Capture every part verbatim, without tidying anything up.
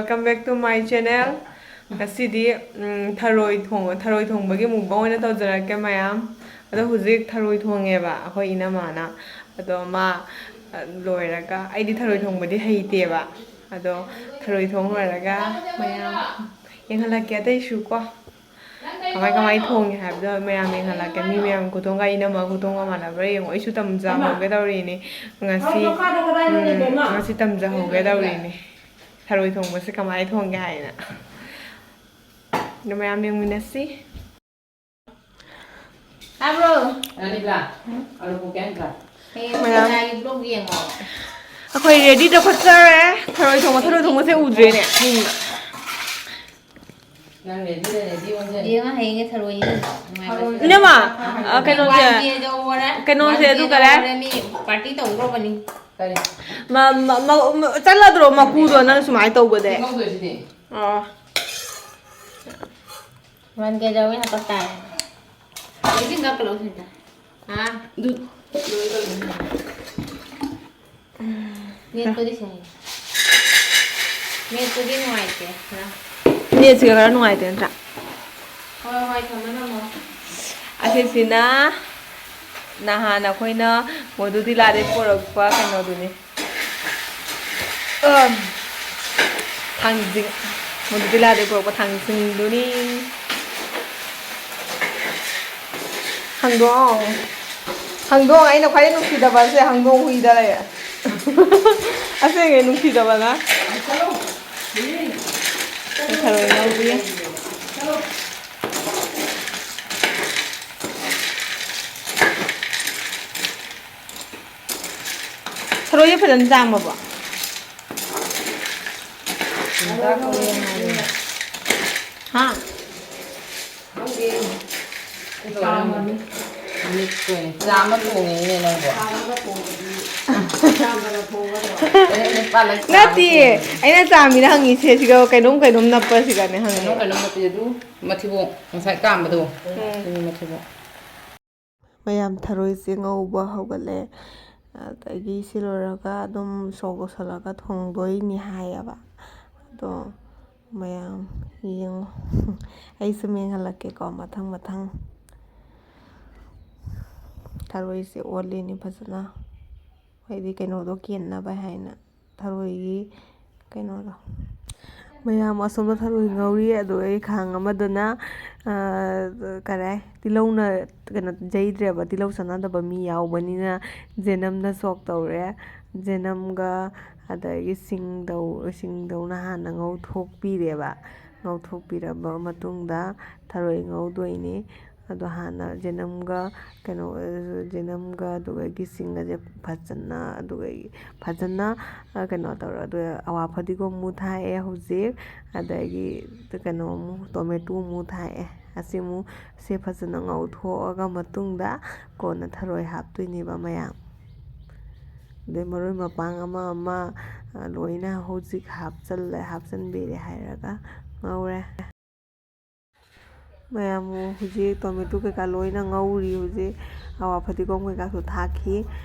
Welcome back to my channel. ꯉꯁꯤꯗꯤ ꯎꯝ, ꯊꯔꯣꯏ ꯊꯣꯡ ꯊꯔꯣꯏ ꯊꯣꯡꯕꯒꯤ mukbang ꯑꯣꯏꯅ ꯇꯧꯖꯔꯛꯀꯦ ꯃꯌꯥꯝ꯫ ꯑꯗꯣ ꯍꯧꯖꯤꯛ ꯊꯔꯣꯏ ꯊꯣꯡꯉꯦꯕ ꯑꯩꯈꯣꯏ ꯏꯅꯝꯃꯅ꯫ ꯑꯗꯣ ꯃꯥ ꯑ, ꯂꯣꯏꯔꯒ, ꯑꯩꯗꯤ ꯊꯔꯣꯏ ꯊꯣꯡꯕꯗꯤ ꯍꯩꯇꯦꯕ꯫ ꯑꯗꯣ ꯊꯔꯣꯏ ꯊꯣꯡ ꯂꯣꯏꯔꯒ ꯃꯌꯥꯝ ꯌꯦꯡꯍꯜꯂꯛꯀꯦ ꯑꯇꯩꯁꯨ ꯀꯣ꯫ ꯀꯃꯥꯏ ꯀꯃꯥꯏ ꯊꯣꯡꯉꯦ ꯍꯥꯏꯕꯗꯣ ꯃꯌꯥꯝ ꯌꯦꯡꯍꯜꯂꯛꯀꯦ꯫ ꯃꯤ ꯃꯌꯥꯝ ꯈꯨꯊꯣꯡꯒ ꯏꯅꯝꯃ ꯈꯨꯊꯣꯡꯒ ꯃꯥꯟꯅꯕ꯭ꯔꯥ ꯌꯦꯡꯉꯣ꯫ ꯑꯩꯁꯨ ꯇꯝꯖꯍꯧꯒꯦ ꯇꯧꯔꯤꯅꯦ꯫ ꯉꯁꯤ ꯎꯝ, ꯉꯁꯤ ꯇꯝꯖꯍꯧꯒꯦ ꯇꯧꯔꯤꯅꯦ꯫ ꯊꯔꯣꯏ ꯊꯣꯡꯕꯁꯦ ꯀꯃꯥꯏ ꯊꯣꯡꯒꯦ ꯍꯥꯏꯅ꯫ ꯑꯗꯨ ꯃꯌꯥꯝ ꯌꯦꯡꯃꯤꯟꯅꯁꯤ꯫ ꯇꯥꯕ꯭ꯔꯣ? ꯑꯅꯤꯕꯂꯥ, ꯑꯂꯨ ꯄꯨꯀꯦ ꯍꯥꯏꯅ ꯇꯥꯏ꯫ ꯍꯌꯦꯡ ꯃꯌꯥꯝ꯫ ꯀꯅꯥꯒꯤ vlog ꯌꯦꯡꯉꯣ? ꯑꯩꯈꯣꯏ ready ꯇꯧꯈꯠꯆꯔꯦ꯫ ꯊꯔꯣꯏ ꯊꯣꯡꯕ, ꯊꯔꯣꯏ ꯊꯣꯡꯕꯁꯦ ꯎꯗ꯭ꯔꯦꯅꯦ꯫ ꯅꯪ ready ꯗ ready ꯑꯣꯟꯖꯔꯦ꯫ ꯌꯦꯡꯉꯣ, ꯍꯌꯦꯡꯒꯤ ꯊꯔꯣꯏ ꯅꯨꯡꯉꯥꯏꯕꯁꯦ꯫ ꯏꯅꯝꯃ, ꯑ, ꯀꯩꯅꯣꯁꯦ, one K ꯌꯧꯔꯦ꯫ ꯀꯩꯅꯣꯁꯦ, one K ꯑꯗꯨ ꯀꯔꯦ? ꯌꯧꯔꯦ, ꯃꯤ party ꯇꯧꯗ꯭ꯔꯣꯕꯅꯤ꯫ ꯀꯔꯤ? ꯃ-, ꯃ-, ꯃ-, ꯆꯠꯂꯗ꯭ꯔꯣ ꯃꯀꯨꯗꯣ ꯅꯪ ꯁꯨꯃꯥꯏꯅ ꯇꯧꯕꯗꯩ? ꯁꯤ ꯉꯧꯗꯣꯏꯁꯤꯗꯤ꯫ ꯑꯣ꯫ One K ꯌꯧꯔꯦ, ꯍꯥꯞꯄꯛ ꯇꯥꯔꯦ꯫ ꯏꯁꯤꯡ ꯀꯞꯄ ꯂꯧꯁꯤꯟꯗ꯫ ꯍꯥ? ꯑꯗꯨ ꯃꯦꯠꯄꯗꯤ ꯁꯦꯡꯉꯦ꯫ ꯃꯦꯠꯄꯗꯤ ꯅꯨꯡꯉꯥꯏꯇꯦ ꯈꯔ꯫ ꯅꯦꯠꯁꯤꯒ ꯈꯔ ꯅꯨꯡꯉꯥꯏꯇꯦ ꯅꯠꯇ꯭ꯔꯥ? ꯍꯣꯏ, ꯍꯣꯏ, ꯊꯝꯃꯣ, ꯊꯝꯃꯣ꯫ ꯑꯁꯤꯁꯤꯅ ꯅꯍꯥꯟ ꯑꯩꯈꯣꯏꯅ ꯃꯣꯗꯨꯗꯤꯂꯥꯗꯩ ꯄꯨꯔꯛꯄ ꯀꯩꯅꯣꯗꯨꯅꯤ꯫ ꯑꯝ, ꯊꯥꯡꯖꯤꯡ꯫ ꯃꯣꯗꯨꯗꯤꯂꯥꯗꯩ ꯄꯨꯔꯛꯄ ꯊꯥꯡꯖꯤꯡꯗꯨꯅꯤ꯫ ꯍꯪꯗꯣꯡ꯫ ꯍꯪꯗꯣꯡ, ꯑꯩꯅ ꯈ꯭ꯋꯥꯏꯗꯩ ꯅꯨꯡꯁꯤꯗꯕꯁꯦ ꯍꯪꯗꯣꯡ ꯍꯨꯏꯗ ꯂꯩꯔꯦ꯫ ꯑꯁꯦꯡꯕꯩ ꯅꯨꯡꯁꯤꯗꯕꯅ꯫ ꯊꯔꯣꯏ ꯉꯧꯕꯤ꯫ ꯊꯔꯣꯏꯁꯦ ꯐꯖꯅ ꯆꯥꯝꯃꯕꯣ? ꯍꯥ? ꯈꯪꯗꯦ꯫ ꯆꯥꯝꯃꯅꯤ꯫ ꯃꯤꯠꯇꯣ ꯆꯥꯝꯃ ꯊꯣꯡꯉꯤꯅꯦ ꯅꯪꯕꯣ꯫ ꯑꯩꯅ ꯄꯥꯜꯂꯛ ꯆꯥꯝꯃ ꯅꯠꯇꯤꯌꯦ, ꯊꯣꯡꯉꯤꯅꯦ꯫ ꯑꯩꯅ ꯆꯥꯝꯃꯤꯅ ꯍꯪꯉꯤꯁꯦ ꯁꯤꯒ ꯀꯩꯅꯣꯝ ꯀꯩꯅꯣꯝ ꯅꯞꯄꯁꯤꯒꯅꯦ ꯍꯪꯉꯤꯁꯦ꯫ ꯀꯩꯅꯣꯝ ꯀꯩꯅꯣꯝ ꯅꯞꯄꯁꯦ ꯑꯗꯨ ꯃꯊꯤꯕꯣꯡ ꯉꯁꯥꯏ ꯀꯥꯝꯕꯗꯣ꯫ ꯎꯝ꯫ ꯑꯗꯨꯒꯤ ꯃꯊꯤꯕꯣꯡ꯫ ꯃꯌꯥꯝ ꯊꯔꯣꯏꯁꯦ ꯉꯧꯕ ꯍꯧꯒꯠꯂꯦ꯫ ꯑꯗꯒꯤ ꯁꯤ ꯂꯣꯏꯔꯒ ꯑꯗꯨꯝ ꯁꯣꯛ ꯇꯧꯁꯜꯂꯒ ꯊꯣꯡꯗꯣꯏꯅꯤ ꯍꯥꯏꯌꯦꯕ꯫ ꯑꯗꯣ ꯃꯌꯥꯝ ꯌꯦꯡꯉꯣ꯫ ꯑꯩꯁꯨ ꯃꯦꯟꯍꯜꯂꯛꯀꯦꯀꯣ, ꯃꯊꯪ ꯃꯊꯪ꯫ ꯊꯔꯣꯏꯁꯦ ꯑꯣꯜꯂꯤꯅꯤ ꯐꯖꯅ, ꯍꯥꯏꯗꯤ ꯀꯩꯅꯣꯗꯣ ꯀꯦꯟꯅꯕ ꯍꯥꯏꯅ, ꯊꯔꯣꯏꯒꯤ ꯀꯩꯅꯣꯗꯣ꯫ ꯃꯌꯥꯝ ꯑꯁꯣꯝꯗ ꯊꯔꯣꯏ ꯉꯧꯔꯤ, ꯑꯗꯨꯒ ꯑꯩ ꯈꯥꯡ ꯑꯃꯗꯅ, ꯑ, ꯀꯔꯤ ꯍꯥꯏ, ꯇꯤꯜꯍꯧꯅ ꯀꯩꯅꯣ ꯌꯩꯗ꯭ꯔꯦꯕ, ꯇꯤꯜꯍꯧ ꯆꯥꯟꯅꯗꯕ ꯃꯤ ꯌꯥꯎꯕꯅꯤꯅ ꯖꯦꯅꯝꯅ ꯁꯣꯛ ꯇꯧꯔꯦ꯫ ꯖꯦꯅꯝꯒ ꯑꯗꯒꯤ ꯁꯤꯡꯗꯧ-, ꯁꯤꯡꯗꯧꯅ ꯍꯥꯟꯅ ꯉꯧꯊꯣꯛꯄꯤꯔꯦꯕ꯫ ꯉꯧꯊꯣꯛꯄꯤꯔꯕ ꯃꯇꯨꯡꯗ ꯊꯔꯣꯏ ꯉꯧꯗꯣꯏꯅꯤ꯫ ꯑꯗꯣ ꯍꯥꯟꯅ ꯖꯦꯅꯝꯒ ꯀꯩꯅꯣ, ꯖꯦꯅꯝꯒ ꯑꯗꯨꯒ ꯒꯤꯁꯤꯡꯒꯁꯦ ꯐꯖꯅ, ꯑꯗꯨꯒ ꯐꯖꯅ, ꯑ, ꯀꯩꯅꯣ ꯇꯧꯔꯦ꯫ ꯑꯗꯨꯒ ꯑꯋꯥ ꯐꯗꯤꯒꯣꯝ ꯑꯃꯨꯛ ꯊꯥꯛꯑꯦ ꯍꯧꯖꯤꯛ, ꯑꯗꯒꯤ ꯀꯩꯅꯣ ꯑꯃꯨꯛ, ꯇꯣꯃꯦꯇꯣ ꯑꯃꯨꯛ ꯊꯥꯛꯑꯦ꯫ ꯑꯁꯤ ꯑꯃꯨꯛ, ꯁꯦ ꯐꯖꯅ ꯉꯧꯊꯣꯛꯑꯒ ꯃꯇꯨꯡꯗ ꯀꯣꯟꯅ ꯊꯔꯣꯏ ꯍꯥꯞꯇꯣꯏꯅꯦꯕ ꯃꯌꯥꯝ꯫ ꯑꯗꯩ ꯃꯔꯣꯏ ꯃꯄꯥꯡ ꯑꯃ ꯑꯃ, ꯑ, ꯂꯣꯏꯅ ꯍꯧꯖꯤꯛ ꯍꯥꯞꯆꯜꯂꯦ, ꯍꯥꯞꯆꯟꯕꯤꯔꯦ ꯍꯥꯏꯔꯒ ꯉꯧꯔꯦ꯫ ꯃꯌꯥꯝ ꯍꯧꯖꯤꯛ ꯇꯣꯃꯦꯇꯣ ꯀꯩꯀꯥ ꯂꯣꯏꯅ ꯉꯧꯔꯤ꯫ ꯍꯧꯖꯤꯛ ꯑꯋꯥ ꯐꯗꯤꯒꯣꯝ ꯀꯩꯀꯥꯁꯨ ꯊꯥꯛꯈꯤ꯫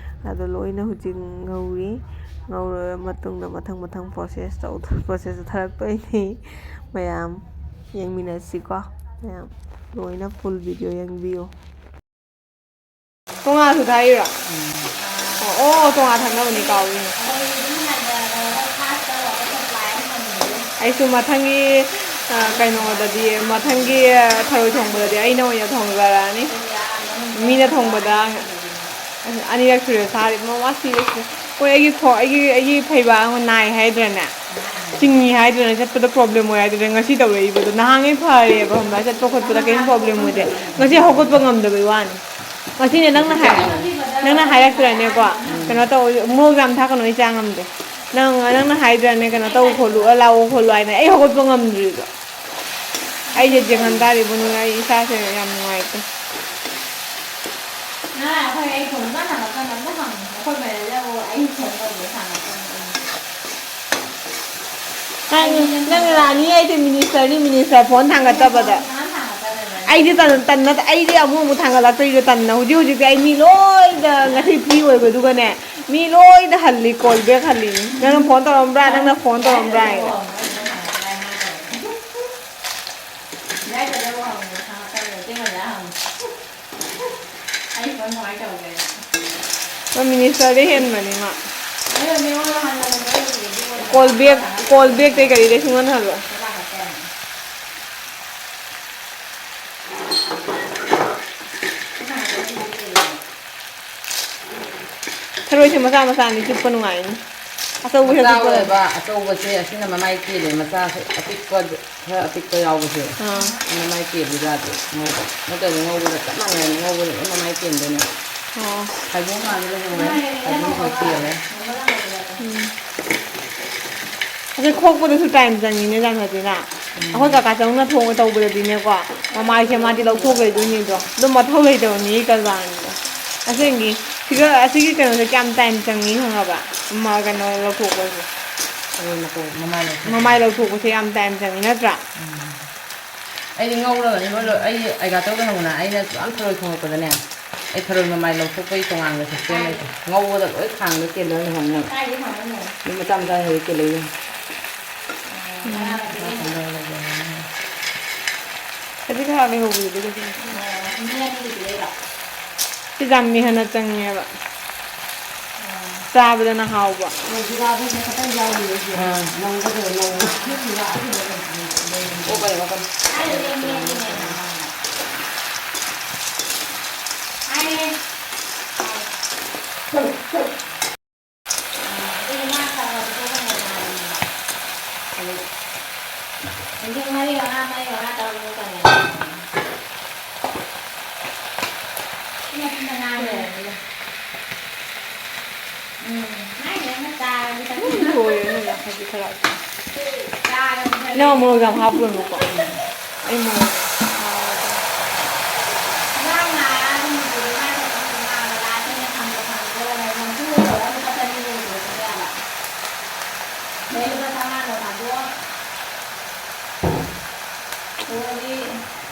ꯑꯗꯣ ꯂꯣꯏꯅ ꯍꯧꯖꯤꯛ ꯉꯧꯔꯤ꯫ ꯉꯧꯔꯕ ꯃꯇꯨꯡꯗ ꯃꯊꯪ ꯃꯊꯪ ꯄ꯭ꯔꯣꯁꯦꯁ ꯇꯧ-, ꯄ꯭ꯔꯣꯁꯦꯁꯇ ꯊꯥꯔꯛꯇꯣꯏꯅꯤ꯫ ꯃꯌꯥꯝ ꯌꯦꯡꯃꯤꯟꯅꯁꯤꯀꯣ꯫ ꯃꯌꯥꯝ ꯂꯣꯏꯅ ꯐꯨꯜ ꯚꯤꯗꯤꯑꯣ ꯌꯦꯡꯕꯤꯌꯨ꯫ ꯇꯣꯉꯥꯟꯁꯨ ꯊꯥꯛꯏꯔꯣ? ꯑꯣ, ꯑꯣ, ꯇꯣꯉꯥꯟ ꯊꯥꯛꯅꯕꯅꯤ, ꯀꯥꯎꯏꯅꯦ꯫ ꯑꯩꯁꯨ ꯃꯊꯪꯒꯤ, ꯑ, ꯀꯩꯅꯣꯗꯗꯤ, ꯃꯊꯪꯒꯤ ꯊꯔꯣꯏ ꯊꯣꯡꯕꯗꯗꯤ ꯑꯩꯅ ꯑꯣꯏꯅ ꯊꯣꯡꯖꯔꯛꯑꯅꯤ꯫ ꯃꯤꯅ ꯊꯣꯡꯕꯗ ꯑꯅꯤꯔꯛ ꯁꯨꯔꯦ ꯆꯥꯔꯤ꯫ ꯃꯃꯥ ꯁꯤꯔꯦ, ꯁꯤꯔꯦ꯫ ꯍꯣꯏ, ꯑꯩꯒꯤ ꯈꯣ-, ꯑꯩꯒꯤ, ꯑꯩꯒꯤ ꯐꯩꯕꯥꯛ ꯑꯃ ꯅꯥꯏ ꯍꯥꯏꯗ꯭ꯔꯅꯦ? ꯆꯤꯡꯉꯤ ꯍꯥꯏꯗ꯭ꯔꯅꯦ? ꯆꯠꯄꯗ ꯄ꯭ꯔꯣꯕ꯭ꯂꯦꯝ ꯑꯣꯏ ꯍꯥꯏꯗ꯭ꯔꯅꯦ? ꯉꯁꯤ ꯇꯧꯔꯛꯏꯕꯗꯣ꯫ ꯅꯍꯥꯟꯉꯩ ꯐꯔꯦꯕ, ꯈꯪꯕ꯭ꯔꯥ? ꯆꯠꯄ ꯈꯣꯠꯄꯗ ꯀꯔꯤꯝ ꯄ꯭ꯔꯣꯕ꯭ꯂꯦꯝ ꯑꯣꯏꯗꯦ꯫ ꯉꯁꯤ ꯍꯧꯒꯠꯄ ꯉꯝꯗꯕꯩ ꯋꯥꯅꯤ꯫ ꯉꯁꯤꯅꯦ ꯅꯪꯅ ꯍꯥꯏ-, ꯅꯪꯅ ꯍꯥꯏꯔꯛꯇ꯭ꯔꯅꯦꯀꯣ? ꯀꯩꯅꯣ ꯇꯧ, ꯃꯣꯔꯣꯛ ꯌꯥꯝ ꯊꯥꯛꯀꯅꯨ, ꯑꯩ ꯆꯥ ꯉꯝꯗꯦ꯫ ꯅꯪ, ꯅꯪꯅ ꯍꯥꯏꯗ꯭ꯔꯅꯦ, ꯀꯩꯅꯣ ꯇꯧ ꯈꯣꯠꯂꯨ, ꯂꯥꯛꯑꯣ ꯈꯣꯠꯂꯨ ꯍꯥꯏꯅ꯫ ꯑꯩ ꯍꯧꯒꯠꯄ ꯉꯝꯗ꯭ꯔꯤꯗꯣ꯫ ꯑꯩꯁꯦ ꯖꯦꯡꯍꯟ ꯇꯥꯔꯤꯕ ꯅꯨꯡꯉꯥꯏ, ꯏꯁꯥꯁꯦ ꯌꯥꯝ ꯅꯨꯡꯉꯥꯏꯇꯦ꯫ ꯉꯔꯥꯡ ꯑꯩꯈꯣꯏ, ꯑꯩ ꯊꯣꯡꯕ ꯍꯪꯉꯀꯥꯟꯗ ꯑꯝꯇ ꯍꯪꯉꯨ꯫ ꯑꯩꯈꯣꯏ ꯃꯌꯥꯝꯅꯕꯨ ꯑꯩ ꯐꯣꯟ ꯇꯧꯕ ꯁꯥꯟꯅꯔꯛꯀꯅꯤ꯫ ꯅꯪ, ꯅꯪ ꯔꯥꯅꯤ ꯍꯥꯏꯁꯦ ꯃꯤꯅꯤꯁꯇꯔꯅꯤ, ꯃꯤꯅꯤꯁꯇꯔ ꯐꯣꯟ ꯊꯥꯡꯒꯠꯇꯕꯗ꯫ ꯑꯩꯗꯤ ꯇꯟ-, ꯇꯟꯅ-, ꯑꯩꯗꯤ ꯑꯃꯨꯛ ꯑꯃꯨꯛ ꯊꯥꯡꯒꯠꯂꯛꯇꯣꯏꯁꯦ ꯇꯟꯅ꯫ ꯍꯧꯖꯤꯛ ꯍꯧꯖꯤꯛꯇꯤ ꯑꯩ ꯃꯤ ꯂꯣꯏꯗ ꯉꯁꯤ ꯐ꯭ꯔꯤ ꯑꯣꯏꯕꯗꯨꯒꯅꯦ, ꯃꯤ ꯂꯣꯏꯗ ꯍꯜꯂꯤ, ꯀꯣꯜ ꯕꯦꯛ ꯍꯜꯂꯤ꯫ ꯅꯪꯅ ꯐꯣꯟ ꯇꯧꯔꯝꯕ꯭ꯔꯥ, ꯅꯪꯅ ꯐꯣꯟ ꯇꯧꯔꯝꯕ꯭ꯔꯥ ꯍꯥꯏꯅ꯫ ꯃꯥ ꯃꯤꯅꯤꯁꯇꯔꯗꯩ ꯍꯦꯟꯕꯅꯤ ꯃꯥ꯫ ꯀꯣꯜ ꯕꯦꯛ, ꯀꯣꯜ ꯕꯦꯛꯇꯩ ꯀꯔꯤꯗꯩ ꯁꯨꯡꯍꯟ ꯍꯜꯂꯣꯏ꯫ ꯊꯔꯣꯏꯁꯦ ꯃꯆꯥ ꯃꯆꯥꯅꯤ ꯆꯨꯞꯄ ꯅꯨꯡꯉꯥꯏꯅꯤ꯫ ꯑꯆꯧꯕꯁꯦ ꯃꯆꯥ ꯆꯨꯞꯄ ꯑꯣꯏꯕ ꯑꯆꯧꯕꯁꯦ ꯑꯁꯤꯅ ꯃꯃꯥꯏ ꯀꯦꯜꯂꯦ, ꯃꯆꯥꯁꯦ ꯑꯄꯤꯛꯄ ꯈꯔ ꯑꯄꯤꯛꯄ ꯌꯥꯎꯕꯁꯦ꯫ ꯑꯥ꯫ ꯃꯃꯥꯏ ꯀꯦꯜꯂꯤ ꯌꯥꯗꯦ ꯉꯧꯕ꯫ ꯅꯠꯇ꯭ꯔꯗꯤ ꯉꯧꯕꯗ ꯆꯞ ꯃꯥꯟꯅꯩ, ꯉꯧꯕꯗ ꯂꯣꯏ ꯃꯃꯥꯏ ꯀꯦꯟꯗꯣꯏꯅꯦ꯫ ꯑꯣ꯫ ꯐꯗꯤꯒꯣꯝ ꯉꯥꯟꯕ ꯂꯣꯏꯍꯧꯔꯦ꯫ ꯐꯗꯤꯒꯣꯝ ꯈꯔ ꯀꯦꯜꯂꯦ꯫ ꯎꯝ꯫ ꯑꯗꯩ ꯈꯣꯛꯄꯗꯁꯨ time ꯆꯪꯉꯤꯅꯦ ꯌꯥꯝ ꯐꯖꯅ꯫ ꯎꯝ꯫ ꯑꯩꯈꯣꯏ ꯀꯀꯥ ꯆꯧꯅ ꯊꯣꯡꯉ ꯇꯧꯕꯗꯗꯤꯅꯦꯀꯣ, ꯃꯃꯥꯏꯁꯦ ꯃꯥꯗꯤ ꯂꯧꯊꯣꯛꯂꯩꯗꯣꯏꯅꯤꯗꯣ꯫ ꯑꯗꯨꯝ ꯃꯊꯧ ꯂꯩꯇꯕ ꯃꯤꯒꯤ ꯀꯔꯕꯥꯔꯅꯤꯗꯣ꯫ ꯑꯁꯦꯡꯒꯤ꯫ ꯁꯤꯒ, ꯑꯁꯤꯒꯤ ꯀꯩꯅꯣꯁꯦ ꯀꯌꯥꯝ time ꯆꯪꯉꯤ ꯈꯪꯉꯕ? ꯃꯥ ꯀꯩꯅꯣ ꯂꯧꯊꯣꯛꯄꯁꯦ꯫ ꯊꯔꯣꯏ ꯃꯀꯣꯛ, ꯃꯃꯥꯏ ꯂꯧꯊꯣꯛꯄ꯫ ꯃꯃꯥꯏ ꯂꯧꯊꯣꯛꯄꯁꯦ ꯌꯥꯝ time ꯆꯪꯉꯤ ꯅꯠꯇ꯭ꯔꯥ? ꯎꯝ꯫ ꯑꯩꯗꯤ ꯉꯧꯔꯒꯅꯤ ꯂꯣꯏ ꯂꯣꯏ-, ꯑꯩ ꯑꯩꯒꯥ ꯇꯧꯗ ꯈꯪꯕꯅ ꯑꯩꯅ ꯌꯥꯝ ꯊꯔꯣꯏ ꯊꯣꯡꯉꯛꯄꯗꯅꯦ, ꯑꯩ ꯊꯔꯣꯏ ꯃꯃꯥꯏ ꯂꯧꯊꯣꯛꯄꯒꯤ ꯇꯣꯉꯥꯟꯕ system ꯂꯩꯇꯦ꯫ ꯉꯧꯕꯗ ꯂꯣꯏ ꯊꯥꯡꯗ ꯀꯦꯜꯂꯒ ꯂꯩꯍꯧꯅꯦ꯫ ꯑꯗꯨ ꯃꯆꯥ ꯃꯆꯥ ꯍꯦꯛ ꯀꯦꯜꯂꯛꯏꯅꯦ꯫ ꯈꯖꯤꯛ ꯈꯔ ꯂꯩꯍꯧꯕꯗꯨꯗꯤ ꯀꯩꯁꯨ ꯅꯠꯇꯦ꯫ ꯁꯤ ꯌꯥꯝ ꯃꯤꯍꯟꯅ ꯆꯪꯉꯦꯕ꯫ ꯆꯥꯕꯗꯅ ꯍꯥꯎꯕ꯫ ꯑꯥ꯫ ꯑꯣ, ꯀꯔꯤ ꯋꯥꯈꯜ? ꯂꯣꯏꯔꯦ ꯅꯣꯏ ꯌꯥꯡꯈꯩꯗꯤ ꯈꯔ꯫ ꯏꯅꯝꯃ ꯃꯣꯔꯣꯛ ꯌꯥꯝ ꯍꯥꯞꯄꯨꯔꯅꯨꯀꯣ꯫ ꯑꯩ ꯃꯣꯔꯣꯛ ꯁꯥꯔꯒ꯫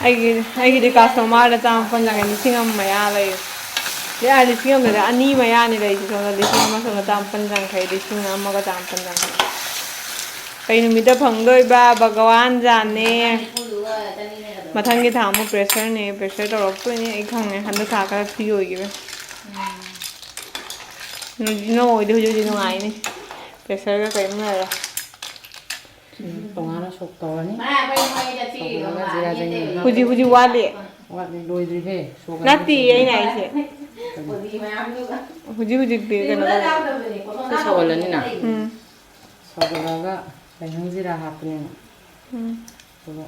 ꯑꯩꯒꯤ, ꯑꯩꯒꯤꯗꯤ customerꯗ ꯆꯥꯝꯃꯥꯄꯟ ꯆꯪꯉꯦ, ꯂꯤꯁꯤꯡ ꯑꯃ ꯃꯌꯥ ꯂꯩꯔꯦ꯫ ꯌꯥ, ꯂꯤꯁꯤꯡ ꯑꯃꯗ ꯑꯅꯤ ꯃꯌꯥꯅꯤ ꯂꯩꯔꯤꯁꯦ, ꯁꯣꯝꯗ ꯂꯤꯁꯤꯡ ꯑꯃ, ꯁꯣꯝꯗ ꯆꯥꯝꯃꯥꯄꯟ ꯆꯪꯈ꯭ꯔꯦ, ꯂꯤꯁꯤꯡ ꯑꯃꯒ ꯆꯥꯝꯃꯥꯄꯟ ꯆꯪꯈ꯭ꯔꯦ꯫ ꯀꯩ ꯅꯨꯃꯤꯠꯇ ꯐꯪꯗꯣꯏꯕ? ꯚꯒꯋꯥꯟ ꯖꯥꯅꯦ꯫ ꯃꯊꯪꯒꯤ ꯊꯥ ꯑꯃꯨꯛ ꯄ꯭ꯔꯦꯁꯔꯅꯦ, ꯄ꯭ꯔꯦꯁꯔ ꯇꯧꯔꯛꯇꯣꯏꯅꯦ꯫ ꯑꯩ ꯈꯪꯉꯦ, ꯍꯟꯗꯛ ꯊꯥ ꯈꯔ ꯐ꯭ꯔꯤ ꯑꯣꯏꯈꯤꯕ꯫ ꯅꯣꯏꯗꯤ ꯍꯧꯖꯤꯛ ꯍꯧꯖꯤꯛ ꯅꯨꯡꯉꯥꯏꯅꯤ, ꯄ꯭ꯔꯦꯁꯔꯒ ꯀꯔꯤꯝ ꯂꯩꯔꯣꯏ꯫ ꯇꯣꯉꯥꯟꯅ ꯁꯣꯛ ꯇꯧꯔꯅꯤ꯫ ꯇꯧꯔꯒ ꯖꯤꯔꯥ ꯆꯅꯤ꯫ ꯍꯧꯖꯤꯛ ꯍꯧꯖꯤꯛ ꯋꯥꯠꯂꯤ꯫ ꯋꯥꯠꯂꯤ, ꯂꯣꯏꯗ꯭ꯔꯤꯍꯦ꯫ ꯁꯣꯛ ꯅꯠꯇꯦ, ꯑꯩꯅ ꯍꯥꯏꯁꯦ꯫ ꯍꯧꯖꯤꯛ ꯍꯧꯖꯤꯛꯇꯤ ꯀꯩꯅꯣ ꯇꯧꯔꯦ꯫ ꯁꯤ ꯁꯧꯍꯜꯂꯅꯤꯅ꯫ ꯎꯝ꯫ ꯁꯧꯍꯜꯂꯒ ꯂꯥꯏꯁꯪ ꯖꯤꯔꯥ ꯍꯥꯞꯄꯅꯦꯕ꯫ ꯎꯝ꯫ ꯑꯗꯨꯒ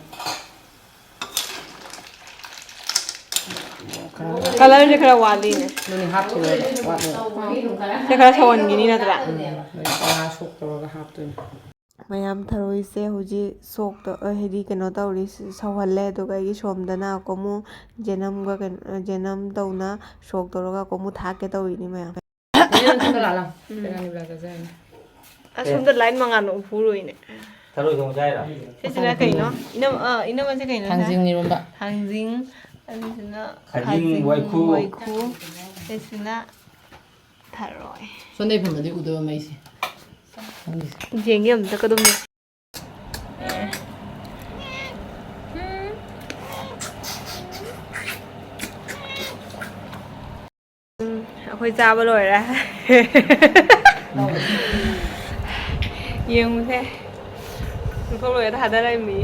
ꯀꯂꯔꯁꯦ ꯈꯔ ꯋꯥꯠꯂꯤꯅꯦ꯫ ꯑꯗꯨꯅꯤ ꯍꯥꯞꯈꯤꯔꯣꯏꯕ, ꯋꯥꯠꯂꯦꯕ꯫ ꯁꯦ ꯈꯔ ꯁꯧꯍꯟꯈꯤꯅꯤ ꯅꯠꯇ꯭ꯔꯥ? ꯎꯝ, ꯑꯗꯩ ꯆꯉꯥꯡ ꯁꯣꯛ ꯇꯧꯔꯒ ꯍꯥꯞꯇꯣꯏꯅꯦ꯫ ꯃꯌꯥꯝ ꯊꯔꯣꯏꯁꯦ ꯍꯧꯖꯤꯛ ꯁꯣꯛ ꯇꯧ-, ꯍꯥꯏꯗꯤ ꯀꯩꯅꯣ ꯇꯧꯔꯤ, ꯁꯧꯍꯜꯂꯦ꯫ ꯑꯗꯨꯒ ꯑꯩꯒꯤ ꯁꯣꯝꯗꯅ ꯀꯣꯃꯨ ꯖꯦꯅꯝꯒ ꯀꯩꯅꯣ, ꯖꯦꯅꯝ ꯇꯧꯅ ꯁꯣꯛ ꯇꯧꯔꯒ ꯀꯣꯃꯨ ꯊꯥꯛꯀꯦ ꯇꯧꯔꯤꯅꯤ ꯃꯌꯥꯝ꯫ ꯅꯪ ꯁꯣꯝꯗ ꯂꯥꯛꯂꯣ꯫ ꯀꯩꯅꯣ ꯅꯤꯕꯤꯂꯥ ꯆꯥꯖꯔꯅꯤ꯫ ꯑꯁꯣꯝꯗ ꯂꯥꯏꯠ ꯃꯉꯥꯜꯅ ꯎꯐꯨꯔꯣꯏꯅꯦ꯫ ꯊꯔꯣꯏ ꯊꯣꯡꯕ ꯆꯥꯏꯔꯣ? ꯁꯤꯁꯤꯅ ꯀꯩꯅꯣ? ꯏꯅꯝ-, ꯑ, ꯏꯅꯝꯃꯁꯦ ꯀꯩꯅꯣ? ꯊꯥꯡꯖꯤꯡ ꯏꯔꯣꯝꯕ꯫ ꯊꯥꯡꯖꯤꯡ, ꯑꯗꯨꯁꯤꯅ ꯈꯥꯖꯤꯡ, ꯋꯥꯏꯈꯨ꯫ ꯋꯥꯏꯈꯨ, ꯁꯤꯁꯤꯅ ꯊꯔꯣꯏ꯫ ꯁꯣꯝꯗꯩ ꯐꯝꯃꯗꯤ ꯎꯗꯣꯏꯕ ꯃꯩꯁꯦ꯫ ꯅꯪꯒꯤꯁꯦ꯫ ꯌꯦꯡꯒꯦ ꯑꯝꯇ ꯀꯗꯣꯝꯅꯣ꯫ ꯎꯝ, ꯑꯩꯈꯣꯏ ꯆꯥꯕ ꯂꯣꯏꯔꯦ꯫ ꯌꯦꯡꯉꯨꯁꯦ꯫ ꯂꯨꯈꯥꯛ ꯂꯣꯏꯔ ꯊꯥꯗꯔꯝꯃꯤ꯫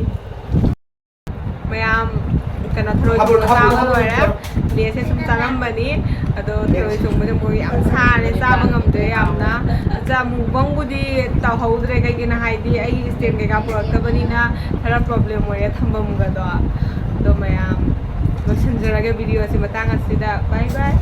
ꯃꯌꯥꯝ ꯀꯩꯅꯣ ꯊꯔꯣꯏ ꯊꯣꯡꯕ ꯆꯥꯕ ꯂꯣꯏꯔꯦ꯫ ꯄ꯭ꯂꯦꯠꯁꯦ ꯁꯨꯝ ꯆꯥꯔꯝꯕꯅꯤ꯫ ꯑꯗꯣ ꯊꯔꯣꯏ ꯊꯣꯡꯕꯁꯦ ꯃꯣꯏ ꯌꯥꯝ ꯁꯥꯔꯦ, ꯆꯥꯕ ꯉꯝꯗ꯭ꯔꯦ ꯌꯥꯝꯅ꯫ ꯑꯗꯨꯅ ꯃꯨꯛꯕꯪꯕꯨꯗꯤ ꯇꯧꯍꯧꯗ꯭ꯔꯦ, ꯀꯩꯒꯤꯅꯣ ꯍꯥꯏꯗꯤ ꯑꯩ ꯁ꯭ꯇꯦꯟ ꯀꯩꯀꯥ ꯄꯨꯔꯛꯇꯕꯅꯤꯅ ꯈꯔ ꯄ꯭ꯔꯣꯕ꯭ꯂꯦꯝ ꯑꯣꯏꯔꯦ ꯊꯝꯐꯝꯒꯗꯣ꯫ ꯑꯗꯣ ꯃꯌꯥꯝ ꯂꯣꯏꯁꯤꯟꯖꯔꯒꯦ ꯚꯤꯗꯤꯑꯣꯁꯦ ꯃꯇꯥꯡ ꯑꯁꯤꯗ꯫ ꯕꯥꯏ ꯕꯥꯏ꯫